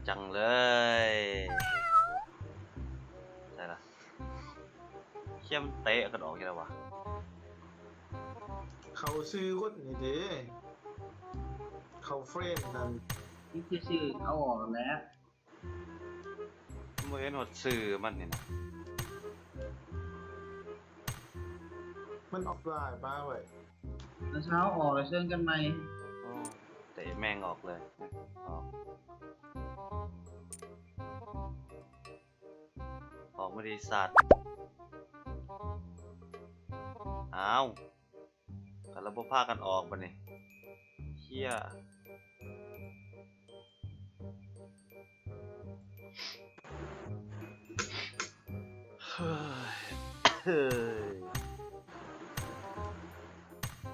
ຈັງເລີຍ ໃສ່ລະ ເຄຍມັນເຕະກັນອອກຢູ່ແລ້ວວະ ເຂົ້າຊື່ຄົນນີ້ເດ້ ເຂົ້າເຟຣນນັ້ນ ນີ້ຄືຊື່ເອົາອອກແລ້ວ ບໍ່ເຫັນຮອດຊື່ມັນນີ້ນະ ມັນອອຟລາຍປາໄວ້ ແລ້ວເຊົ້າອອກແລ້ວເຊີນກັນໃໝ່ ໂອ້ ເຕະແມ່ງອອກເລີຍ ອອກ ອອກມາດີສັດ ອ້າວ ກະລະບໍ່ພາກັນອອກບັດນີ້ ເຄຍ ເຮີ້ຍ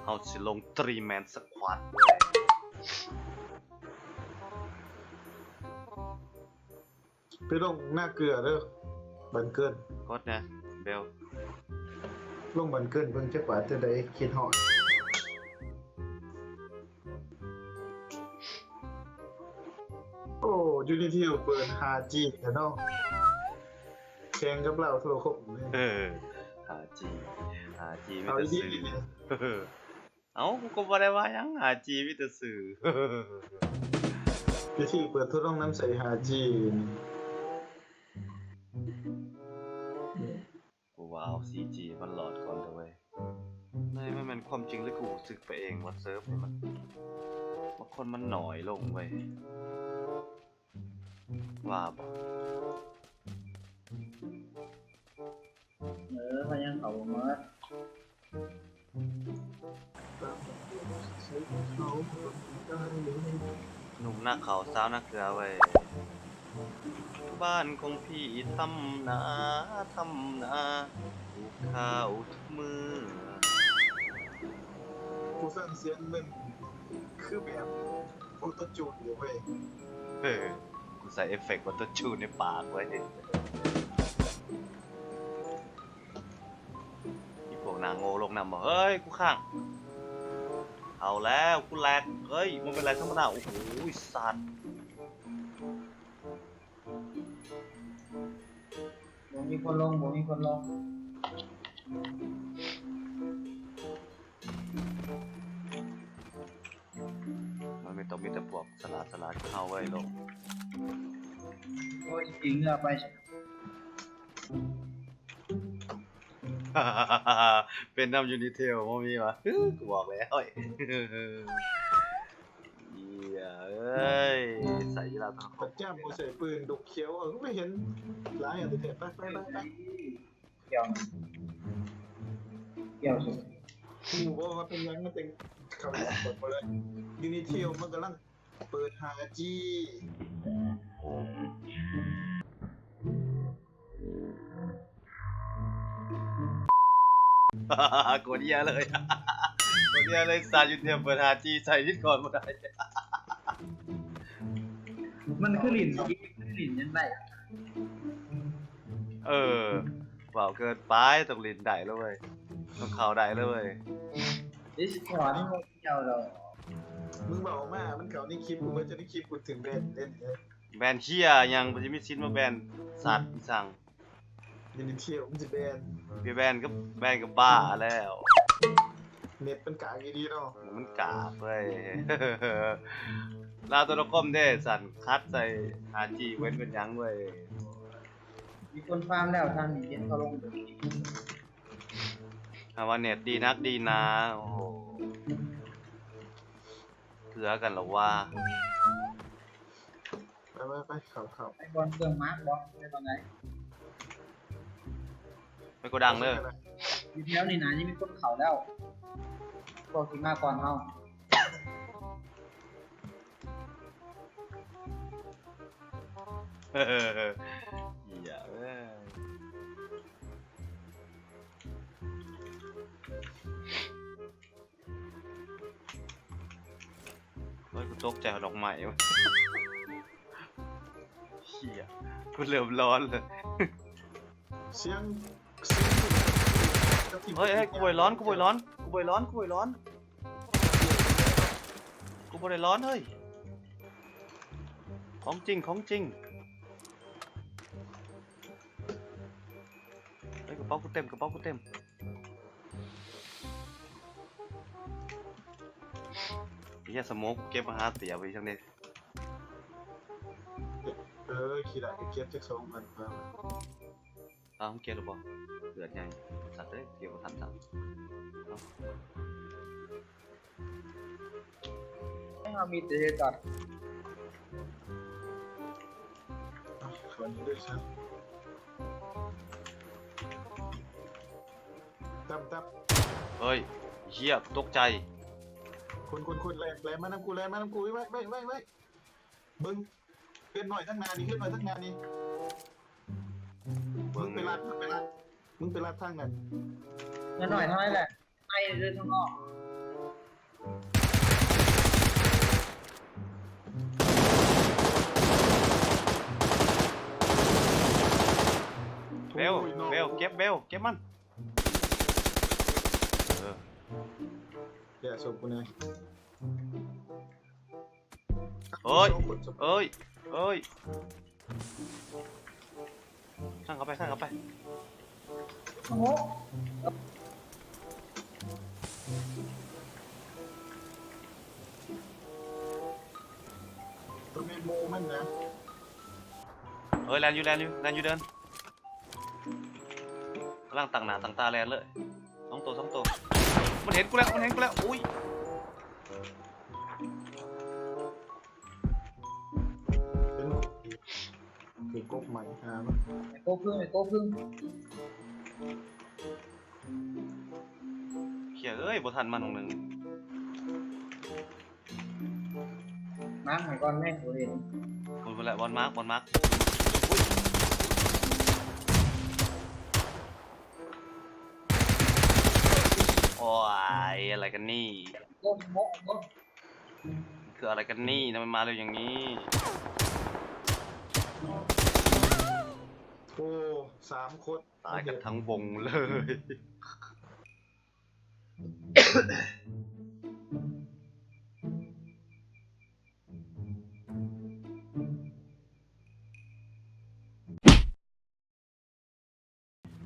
ເຮົາຊິລົງທຣີແມນສະຄວັດ ໄປລົງນາເກືອເດີ ບັນເກີນ ກົດແດ່ເບວ ລົງບັນເກີນເບິ່ງຈັກບາດ ຈັ່ງໃດຄິດຮອດ ໂອ້ ຢູນິທີວເປີດຫ້າຈີແລ້ວເນາະ ແຂ່ງກັບລາວໂທລະຄົມ ເອີ ຫ້າຈີ ຫ້າຈີມີແຕ່ຊື່ ເອົາ ກູກໍບໍ່ໄດ້ວ່າຫຍັງ ຫ້າຈີມີແຕ່ຊື່ ວິທີເປີດທົດລອງນຳໃຊ້ຫ້າຈີ ກູວ່າເອົາສີ່ຈີມັນລອດກ່ອນເດີ້ເວີຍ ນີ້ມັນແມ່ນຄວາມຈິງ ຫຼື ກູຮູ້ສຶກໄປເອງວ່າເສີບນີ້ມັນ ບາງຄົນມັນໜ້ອຍລົງເວີຍ ວ່າບໍ່? ເອີ ເຂົາຍັງເຂົ້າບໍ່ໝົດ ໜຸ່ມນາເຂົ້າ ສາວນາເກືອເວີຍ ບ້ານຂອງພີ່ທຳນາ ທຳນາ ປູກຂ້າວທຸກມື້ ຜູ້ຟັງສຽງແມ່ນຄືແບບ ອໍໂຕຈູນຢູ່ເວີຍ ເອີ ໃສ່ເອຟເຟັກອໍໂຕຈູນໃນປາກເວີຍ ອີພວກໜ້າໂງ່ລົງນຳບໍ່ ເຮີ້ຍ ກູຄ້າງ ເອົາແລ້ວ ກູແລັກ ເຮີ້ຍ ມັນເປັນແລັກທຳມະດາ ໂອ້ໂຫ ສັດ ບໍ່ມີຄົນລົງ ບໍ່ມີຄົນລົງ ມັນມີ ຕ້ອງມີແຕ່ພວກສະຫຼາດໆ ຄືເຮົາເວີຍລົງ ໂອ້ຍ ຊິເຫຼືອໄປ ເປັນນຳຢູນິທີວບໍ່ມີຫວາ ກູບອກແລ້ວ ເອີຍ ເອີຍ ໃສ່ຢູ່ລາວ ປະຈຳບໍ່ໃສ່ປືນດົກຂຽວ ເອີ ກໍບໍ່ເຫັນຫຼາຍອັນແທ້ ໄປໆໆໆ ກ່ຽວ ກ່ຽວສຸດ ຮູ້ບໍ່ວ່າເປັນຫຍັງມັນຈຶ່ງເຂົ້າໄປບໍ່ໄດ້ ຢູນິທີວມັນກຳລັງເປີດຫ້າຈີ ໂຄດເຫຍື້ອເລີຍ ໂຄດເຫຍື້ອເລີຍ ສາດຢູ່ແຖວເປີດຫ້າຈີໃສ່ດິດກ່ອນບໍ່ໄດ້ ມັນຄືຫຼິ້ນ ຫຼິ້ນຍັງໄດ້ ເອີ ເວົ້າເກີນໄປ ຕ້ອງຫຼິ້ນໄດ້ເລີຍເວີຍ ຕ້ອງເຂົ້າໄດ້ເລີຍເວີຍ ດິສຄອດ ເຈົ້າດອກ ມຶງເວົ້າອອກມາ ມັນເຂົ້າໃນຄລິບ ກູເບິ່ງຈາກໃນຄລິບ ກູຖືກແບນເດ້ ແບນເຫື່ອຫຍັງ ມັນຊິມີສິດມາແບນສັດອີ່ສັງ ຢູ່ໃນທຽວມັນຊິແບນ ຊິແບນກໍແບນກໍບ້າແລ້ວ ເນັດມັນກາກອີ່ຫຼີເນາະ ມັນກາກເວີຍ ລາວໂທລະຄົມເດ້ ສັນຄັດໃສ່ຫ້າຈີເວັ້ນເປັນຫຍັງເວີຍ ມີຄົນຟາມແລ້ວ ທາງນີ້ເຫັນເຂົາລົງ ຫາວ່າເນັດດີນັກດີໜາ ໂອ້ໂຫ ເກືອກັນລະວ່າ ໄປໆໆ ເຂົ້າໆ ໄປບ່ອນເຄື່ອງມາກບໍ່ ໄປບ່ອນໃດ ໄປໂກດັງເດີ ຢູ່ແຖວນີ້ນະ ຍັງມີຄົນເຂົ້າແລ້ວ ພວກທີ່ມາກ່ອນເຮົາ ເອີ ເອີ ເອີ ເອີ. ໂອ້ຍ ກູຕົກໃຈເອົາດອກໄມ້ ເຮີ້ຍ ກູເລີ່ມຮ້ອນເລີຍ ສຽງ ສຽງ ເຮີ້ຍ ເຮີ້ຍ ກູບໍ່ໄດ້ຮ້ອນ ກູບໍ່ໄດ້ຮ້ອນ ກູບໍ່ໄດ້ຮ້ອນ ກູບໍ່ໄດ້ຮ້ອນ ກູບໍ່ໄດ້ຮ້ອນເຮີ້ຍ. ຂອງຈິງ ຂອງຈິງ. ເຮີ້ຍ ກະເປົາກູເຕັມ ກະເປົາກູເຕັມ. ເຮີ້ຍ ສະໂມກເກັບມາຫາເຕຍໄປຈັ່ງໃດ. ເອີ ຂີ້ໄດ້ເກັບຈັກສອງອັນ. ອ້າວ ເກັບແລ້ວບໍ່? ເລືອດໃຫຍ່ ສັດເອີຍ ເກັບບໍ່ທັນຊ້ຳ. ເຮົາມີແຕ່ເຮັດກັນ ອ່ະ ຂໍນີ້ດ້ວຍຊະ. ຕຳ ຕຳ ເຮີ້ຍ ເຮີ້ຍ ຕົກໃຈ. ຄົນ ຄົນ ຄົນ ແລ່ນ ແລ່ນມານຳກູ ແລ່ນມານຳກູ. ໄວ ໄວ ໄວ ໄວ ເບິ່ງ ເຮືອນນ້ອຍທາງໜ້ານີ້ ເຮືອນນ້ອຍທາງໜ້ານີ້. ເບິ່ງ ມຶງໄປລັດ ມຶງໄປລັດ ມຶງໄປລັດທາງນັ້ນ. ເຮືອນນ້ອຍເທົ່ານັ້ນແຫຼະ ໄປເດີທາງນອກ. ເບວ ໂອ້ຍ ເບວ ເກັບ ເບວ ເກັບມັນ. ເອີ ແກ່ສົບກູແດ່. ໂອ້ຍ ໂອ້ຍ ໂອ້ຍ ທາງເຂົ້າໄປ ທາງເຂົ້າໄປ. ໂອ້ໂຫ ໂຕແມ່ນໂມມັນນະ. ເອີຍ ແລ່ນຢູ່ ແລ່ນຢູ່ ແລ່ນຢູ່ເດີນ. ກຳລັງຕັ້ງໜ້າຕັ້ງຕາແລ່ນເລີຍ. ສອງໂຕ ສອງໂຕ. ມັນເຫັນກູແລ້ວ ມັນເຫັນກູແລ້ວ. ໂອ້ຍ ເປັນ ຄືກົບໃໝ່ຫາມັນ ໃຫ້ໂກບເພິ່ງ ໃຫ້ໂກບເພິ່ງ. ເຮີ້ຍເອີຍ ບໍ່ທັນມັນໜຶ່ງ. ມາໃຫ້ກ່ອນແມ່ ບໍ່ເຫັນ. ໂອ້ຍ ບໍ່ແຫຼະ ບ່ອນມາກ ບ່ອນມາກ. ໂອ້ຍ ໂອ້ຍ ອະໄລກັນນີ້? ໂອ້ ໂອ້ ໂອ້ ຄືອະໄລກັນນີ້? ທຳໄມມາເລັວຢ່າງນີ້? ໂອ້ ສາມຄົນ ຕາຍກັນທັງວົງເລີຍ.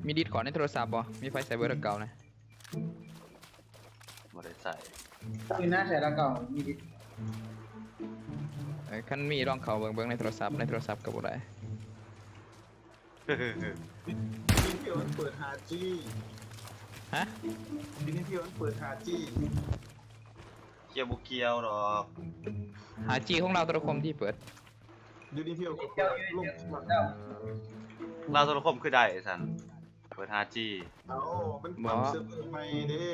ມີດິສຄອດໃນໂທລະສັບບໍ່? ມີໃຜໃຊ້ເບີເກົ້ານະ? ບໍ່ໄດ້ໃຊ້. ມີນະ ໃຊ້ລະເກົ້າ ມີດິສ. ເອີ ຄັນມີລອງເຂົ້າເບິ່ງ ເບິ່ງໃນໂທລະສັບ ໃນໂທລະສັບກໍບໍ່ໄດ້. ຢູ່ນີ້ພີ່ມັນເປີດຫ້າຈີ. ຮະ? ຢູ່ນີ້ພີ່ມັນເປີດຫ້າຈີ. ກ່ຽວບໍ່ກ່ຽວດອກ. ຫ້າຈີຂອງລາວໂທລະຄົມທີ່ເປີດ. ຢູ່ນີ້ພີ່ກໍເປີດລົງ. ລາວໂທລະຄົມຄືໄດ້ຊັ້ນ ເປີດຫ້າຈີ. ເອົ້າ ມັນປັບເຊີບເວີໃໝ່ເດ້.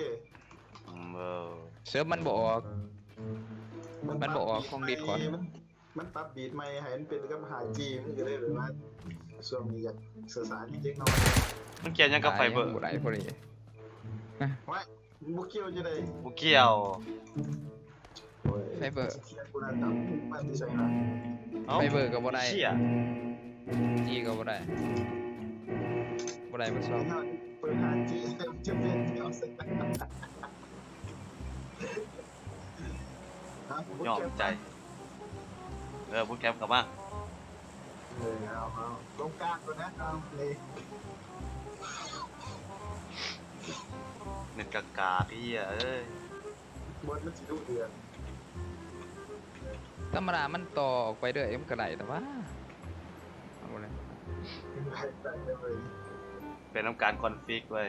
ອືມ ເອີ ເຊີບມັນບໍ່ອອກ. ມັນບໍ່ອອກຂອງດິສຄອດ. ມັນ ມັນປັບບີດໃໝ່ໃຫ້ມັນເປັນກັບຫ້າຈີ ມັນກໍເລີຍແບບວ່າຊ່ວງນີ້ຢາກສະສານເດັກນ້ອຍ. ມັນກ່ຽວຫຍັງກັບໄຟເບີ? ບໍ່ໄດ້ພໍດີ. ໂອ້ຍ ບໍ່ກ່ຽວຈັ່ງໃດ? ບໍ່ກ່ຽວ. ໂອ້ຍ ໄຟເບີ ສຽງກູນະ ມາແຕ່ໃສລະ? ເອົ້າ ໄຟເບີກໍບໍ່ໄດ້. ຈີກໍບໍ່ໄດ້. ບໍ່ໄດ້ໝົດສອງ. ເປີດຫ້າຈີ ຈະເປັນ ຍອມໃຈ. ເອີ ບູດແຄມເຂົ້າມາ. ເອີ ເອົາ ເອົາ ລົງກາງກ່ອນນະ. ເອົາ ເລີຍ ເນັດກາກາກ ເອີຍ. ບົດມັນຊິດຸເດືອດ. ທຳມະດາມັນຕໍ່ອອກໄປເລື້ອຍມັນກໍໄດ້ ແຕ່ວ່າ ເອົາບໍ່ໄດ້. ເປັນນຳການຄອນຟິກເວີຍ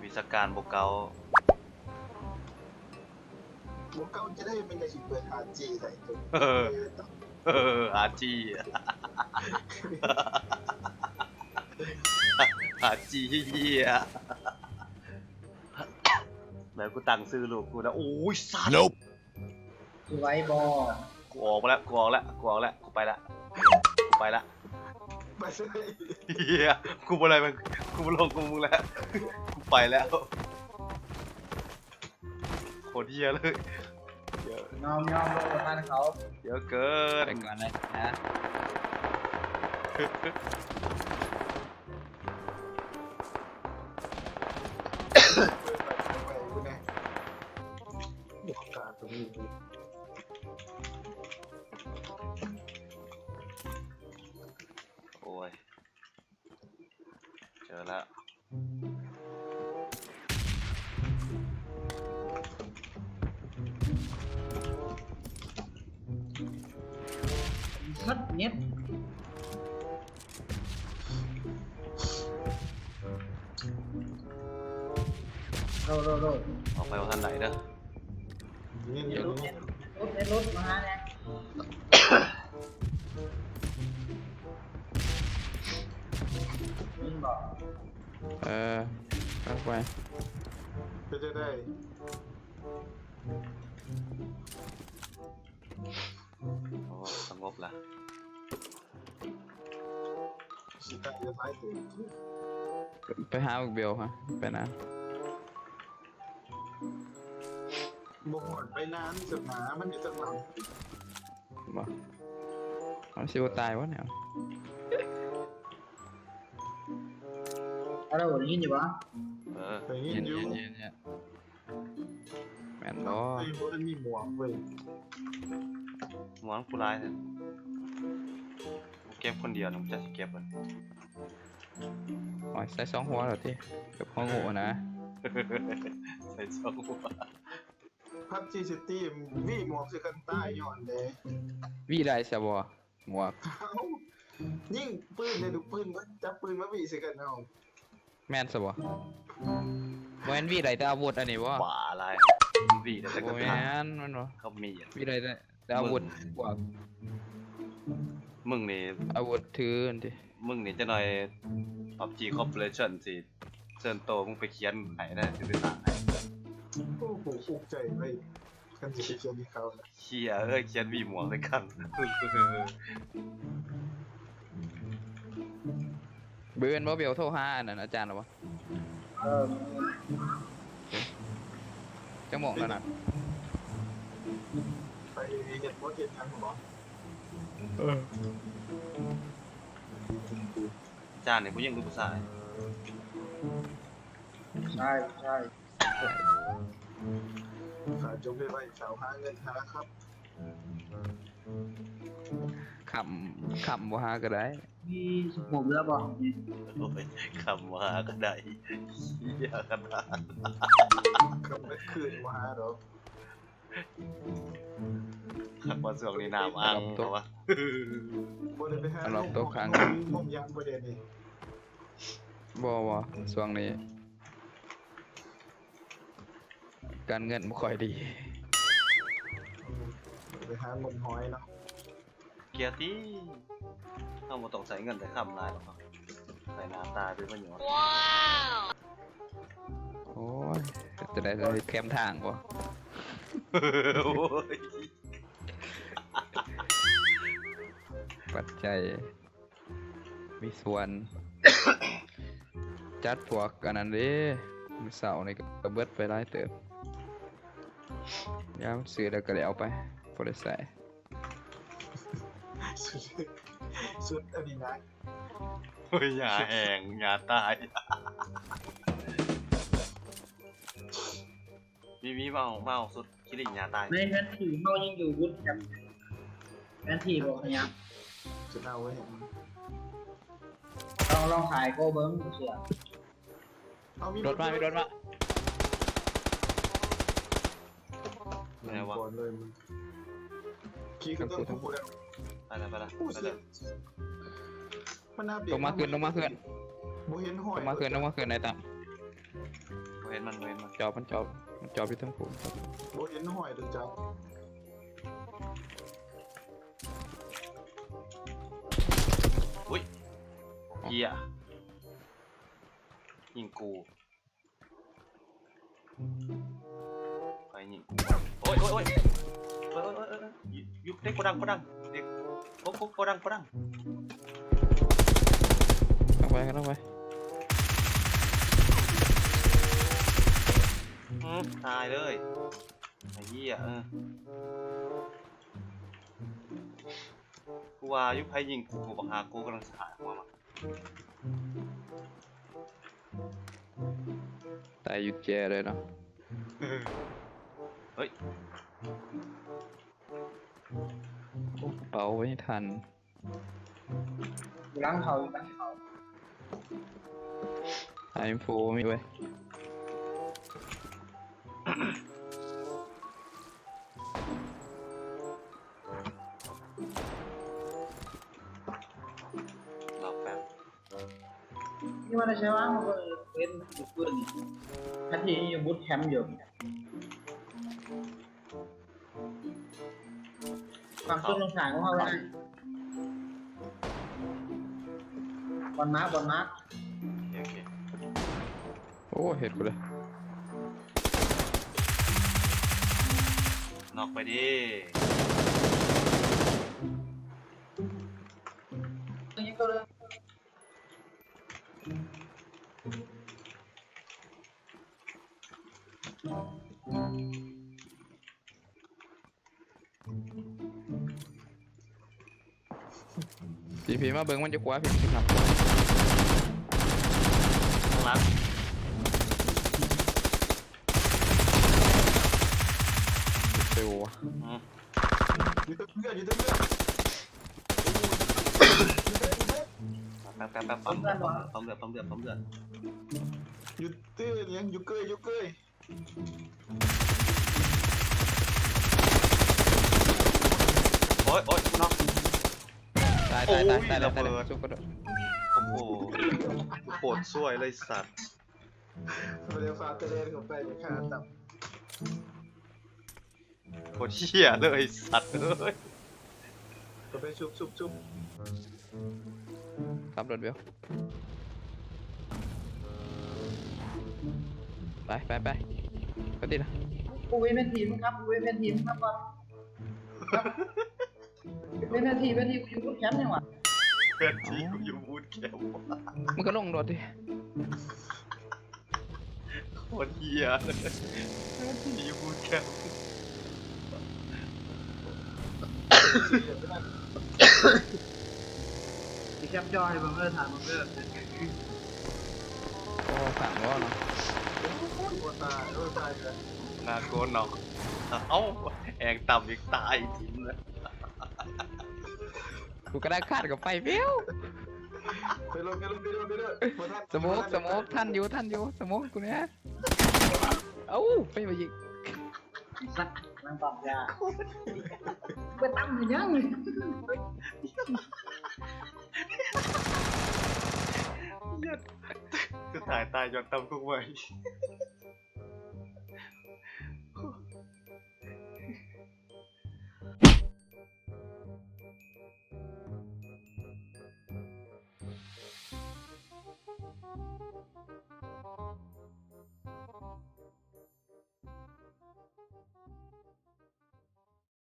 ວິຊາການບໍ່ເກົ່າ. ບໍ່ເກົ່າຈະໄດ້ ມັນກໍຊິເປີດຫ້າຈີໄດ້. ເອີ ເອີ ຫ້າຈີ ຫ້າຈີເຮີ້ຍ. ແລ້ວກູຕັ້ງຊື່ລູກກູນະ. ໂອ້ຍ ສັດ ຊິໄຫວບໍ່? ກູອອກມາແລ້ວ ກູອອກແລ້ວ ກູອອກແລ້ວ ກູໄປແລ້ວ ກູໄປແລ້ວ. ເຮີ້ຍ ກູບໍ່ໄດ້ ກູບໍ່ລົງກັບມຶງແລ້ວ ກູໄປແລ້ວ. ໂຄດເຫື່ອເລີຍ. ຍອມ ຍອມລົງກັບມັນເຂົາ. ເຫື່ອເກີນ. ໄປກ່ອນນະ. ໂອກາດຕົງນີ້. ລະ ສັດເນັດ ໂດດ ໂດດ ໂດດ ອອກໄປບໍ່ທັນໄດ້ເດີ. ເຫັນຢູ່ ລົດ ລົດ ລົດມາຫາແດ່ ຍິງບໍ່? ເອີ ກັບໄປ ເປັນຈັ່ງໃດ? ໂອ້ ສະຫງົບລະ ຊິຕາຍແລ້ວຫຼາຍເຕີບ ໄປຫາບັກເບວ ຫາ ໄປນາ ບໍ່ຮອດໄປນາ ມັນເປັນຫຍັງ ມັນຢູ່ທາງຫຼັງ ບໍ່ ມັນຊິບໍ່ຕາຍບໍ່ແນວ ອາໂລ ໄດ້ຍິນຢູ່ບໍ່? ເອີ ໄດ້ຍິນຢູ່ ຍິນ ຍິນ ຍິນ. ແມ່ນບໍ່? ເອີ ບໍ່ທັນມີໝວກເວີຍ ໝວກກູຫຼາຍແທ້ ກູເກັບຄົນດຽວນະ ຈັກຊິເກັບເບິດ ໂອ້ຍ ໃສ່ສອງຫົວແລ້ວຕິ ເກັບຫົວໂງ່ນະ ໃສ່ສອງຫົວ ພັບຈີສະຕີມ ຫວີໝວກໃສ່ກັນຕາຍຍ້ອນເດ້ ຫວີໄດ້ຊະບໍ່? ໝວກ ເອົ້າ ຍິງປືນເດ້ ລູກປືນ ຈັບປືນມາຫວີໃສ່ກັນເອົາ ແມ່ນຊະບໍ່? ບໍ່ແມ່ນຫວີໄດ້ແຕ່ອາວຸດອັນນີ້ບໍ່? ບ້າຫຼາຍ ຫວີໄດ້ແຕ່ ບໍ່ແມ່ນ ມັນບໍ່ ເຂົາມີຫວີໄດ້ແຕ່ອາວຸດ ພວກ ມຶງນີ້ ອາວຸດຖືຫັ້ນຕິ ມຶງນີ້ຈັກໜ່ອຍ ພັບຈີ ຄໍເປີເຣຊັນ ຊິເຊີນໂຕມຶງໄປຂຽນໃຫ້ນະ ຊິໄປສ້າງໃຫ້ ໂອ້ໂຫ ອຸກໃຈເວີຍ. ຄັນຊິໄປຂຽນໃຫ້ເຂົານະ ເຮີຍເອີຍ ຂຽນຫວີໝວກໃສ່ກັນ ບືນບໍ່ ເບວໂທຫາອັນນັ້ນອາຈານແລ້ວບໍ່? ເອີ ຈັກໂມງແລ້ວນະ? ໄປເຮັດບົດເຮັດຫຍັງບໍ? ເອີ ອາຈານນີ້ຜູ້ຍິງຫຼືຜູ້ຊາຍ? ຜູ້ຊາຍ ຜູ້ຊາຍ. ຖ້າຈົບໄວໆ ສາວຫາເງິນຫາຄຳ ຄຳ ຄຳບໍ່ຫາກໍໄດ້ ມີສະໂຄບເຫຼືອບໍ່? ໂອ້ຍ ຄຳບໍ່ຫາກໍໄດ້ ເຮີຍຂະໜາດ ຄຳເບິດຄືນບໍ່ຫາດອກ ຄັກວ່າຊ່ວງນີ້ນ້ຳອັ່ງ ເພາະວ່າ ບໍ່ໄດ້ໄປຫາ ລອບຕົກຂ້າງ ງມຢາມບໍ່ໄດ້ນີ້ ບໍ່ ບໍ່ ຊ່ວງນີ້ ການເງິນບໍ່ຄ່ອຍດີ ໄປຫາງົນຫອຍເນາະ ເກຍຕິ ເຮົາບໍ່ຕ້ອງໃຊ້ເງິນໃຊ້ຄຳຫຼາຍດອກເນາະ ໃຊ້ໜ້າຕາເປັນປະໂຫຍດ ໂອ້ຍ ເຮັດຈັ່ງໃດ ແຄມທາງບໍ່? ໂອ້ຍ ປັດໄຈ ມີສວນ ຈັດພວກອັນນັ້ນເດ້ ມື້ເຊົ້ານີ້ກໍເບິດໄປຫຼາຍເຕີບ ຍາມຊື້ແລ້ວກໍໄດ້ເອົາໄປ ພໍໄດ້ໃຊ້ ສຸດ ສຸດອັນນີ້ນະ ໂອ້ຍ ຫຍ້າແຫ້ງ ຫຍ້າຕາຍ ມີ ມີ ເວົ້າ ເວົ້າສຸດ ຄິລິຫຍ້າຕາຍ ໃນແຜນທີ່ເຮົາຍັງຢູ່ວຸດກັນ ແຜນທີ່ບໍ່ຂະຫຍັບ ຈະເອົາໄວ້ຫຍັງ ລອງ ລອງຂາຍໂກເບິ່ງ ບໍ່ເຊື່ອ ເອົາ ມີລົດມາ ມີລົດມາ ແນວວະ ກ່ອນເລີຍ ຂີ່ຂຶ້ນເທິງພູແລ້ວ ໄປລະ ໄປລະ ໄປລະ ມັນໜ້າເບຣກ ລົງມາເຮືອນ ລົງມາເຮືອນ ບໍ່ເຫັນຫ້ອຍ ລົງມາເຮືອນ ລົງມາເຮືອນ ໄອ້ຕາມ ບໍ່ເຫັນມັນ ບໍ່ເຫັນມັນ ຈອບ ມັນຈອບ ມັນຈອບຢູ່ເທິງພູ ບໍ່ເຫັນຫ້ອຍເດີເຈົ້າ ອຸ້ຍ ເອີ ເຫຍ ຍິງກູ ໃຜຍິງກູ ໂອ້ຍ ໂອ້ຍ ໂອ້ຍ ຢູ່ ຢູ່ໃນໂກດັງ ໂກດັງ ເດັກ ໂກ ໂກ ໂກດັງ ໂກດັງ ກັບໄປ ກັບໄປ ອືມ ຕາຍເລີຍ ໄອ້ເຫຍ ເອີ ກູວ່າຢູ່ໃຜຍິງກູ ກູບັກຫາກູກຳລັງຊິຫາຍຫົວມາ ຕາຍຢູ່ແຈເລີຍເນາະ ເຮີ້ຍ ເອົາໄວ້ທັນ ຢູ່ຫຼັງເຂົາ ຢູ່ຫຼັງເຂົາ ຫາອິນໂຟມີເວີຍ. ລອແປັບ. ນີ້ວ່າໄດ້ໃຊ້ວ່າເຮົາກໍເຫັນຢູ່ປືນ ຄັນທີ່ຢູ່ບູດແຄມຢູ່ ຝັ່ງສຸດຂອງສາຍຂອງເຮົາໄດ້ ບອນມາກ ບອນມາກ. ໂອເຄ ໂອເຄ. ໂອ້ ເຮັດກູເລີຍ ນັອກໄປດີ. ພີພີ ມາເບິ່ງມັນຢູ່ຂວາພີ້ ຊິນຳ ຂ້າງຫຼັງ ເຊວ ອືມ ຢູ່ເທິງເຮືອນ ຢູ່ເທິງເຮືອນ. ແປັບໆໆ ປ້ຳເລືອດ ປ້ຳເລືອດ ປ້ຳເລືອດ ປ້ຳເລືອດ. ຢູ່ເທິງຫຍັງ ຢູ່ເກີຍ ຢູ່ເກີຍ. ໂອ້ຍ ໂອ້ຍ ກູນັອກ ຕາຍ ຕາຍ ຕາຍ ຕາຍ ລະເບີດ ຕາຍ ຊຸບກະໂດດ. ໂອ້ໂຫ ໂຄດຊວຍເລີຍໄອ້ສັດ ບໍ່ໄດ້ຟ້າວແຕ່ແລ່ນເຂົ້າໄປ ຂ້າຕັບ ໂຄດເຫ້ຍເລີຍໄອ້ສັດເອີຍ. ເຂົ້າໄປຊຸບ ຊຸບ ຊຸບ. ຂັບລົດເບວ ໄປ ໄປ ໄປ ກໍຕິນະ. ກູເວັນແມ່ນທີມ ມຶງຂັບ ກູເວັນແມ່ນທີມ ມຶງຂັບກ່ອນ ເວັນແມ່ນທີ ແມ່ນທີ ກູຢູ່ບູດແຄມຍັງຫວາ ແມ່ນທີ ກູຢູ່ບູດແຄມ ມຶງກໍລົງລົດຕິ. ໂຄດເຫ້ຍເລີຍ ທີ່ຢູ່ບູດແຄມ ຊິແຄບຈໍໃຫ້ເບິ່ງເດີ ຖ້າເບິ່ງເດີ. ໂອ້ ສັ່ນບໍ່ເນາະ ໂອ້ ຕາຍ ໂອ້ ຕາຍ ໜ້າໂກນເນາະ. ເອົ້າ ແອງຕ່ຳອີກ ຕາຍຖິ້ມເລີຍ. ກູກະໄດ້ຄາດເຂົ້າໄປ ປິວ ໄປໂລດ ໄປໂລດ ໄປໂລດ ໄປໂລດ. ບໍ່ທັນ ສະໂມກ ສະໂມກ ທັນຢູ່ ທັນຢູ່ ສະໂມກໃຫ້ກູແດ່. ເອົ້າ ໄປ ໄປຍິງ ສັດ ນັ່ງປ້ຳຢາ ໄປຕັ້ງໃຫ້ຫຍັງ? ສຸດທ້າຍຕາຍຍ້ອນຕຳກົກໄມ້.